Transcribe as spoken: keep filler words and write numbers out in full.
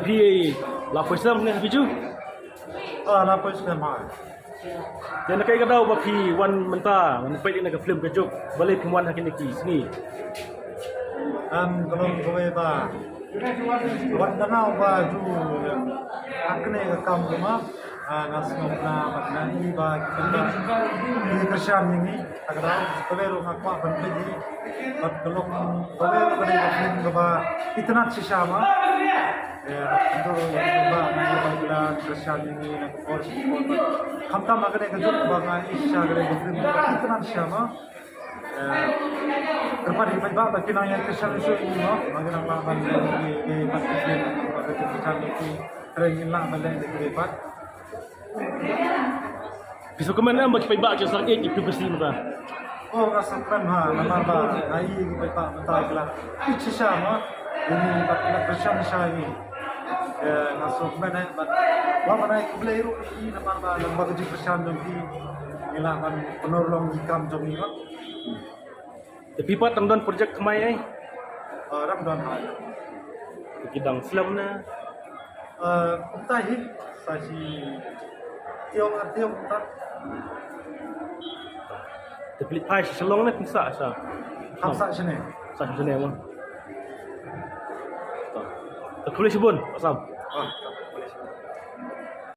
Phi la poi slem ne phi ju? Ah, la poi slem ha. Te na kaei ka daw ba phi wan mynta, wan peit ïa ka film Ka Juk, balei phim wan ha kine ki sngi? Em, ka long kawei ba wat da nga ba ju ha kane ka kam kuma, ah, nga sngewbha ba nga i ba ki kyrshan ïa ngi. Ka dei kawei ruh nga kwah ban peit hi. Bad ka long kawei ruh ka dei ka film kaba itynnad shisha ma. Eh, bad ka dei kaba nga i ba ki la kyrshan ïa ngi na ka por sha ka por. Khamtam ma ka dei Ka Juk ba nga i shisha ka dei ka film kaba itynnad shisha ma. Eh, kyrpad ïa ki paidbah ba kin nang ïa kyrshan shuh ïa ngi ma. Ba kin nang lah ban ïa ngi ban kyrshan ïa ngi. Ba ka dei kyrshan ïa ngi. Hynrei ngin lah ban leh ïa ki paidbah. Phi sngewkmen em ba ki paidbah ki sdang ïeit ïa phi ba shisha mynta? Oh, nga sngewkmen ha, namar ba nga i ki paidbah mynta ki la ïeit shisha ma. Ïa ngi bad ki la kyrshan shisha ïa ngi. Eh, nga sngewkmen eh bad wat ban ai khublei ruh ïa ki namar ba lem bad ka jingkyrshan jong ki ngi lah ban pynurlong ki kam jong ngi ma. Te phi pat dang don project thymmai ei? Ah, dang don ha. Te ki dang slem ne? Ah, kumta hi, sa shi taïew ar taïew kumta. Te phi leit phai sha Shillong ne phin sah sha? Hap sah shane. Sah shane mo. Te khublei shibun, Bah Sam. Ah.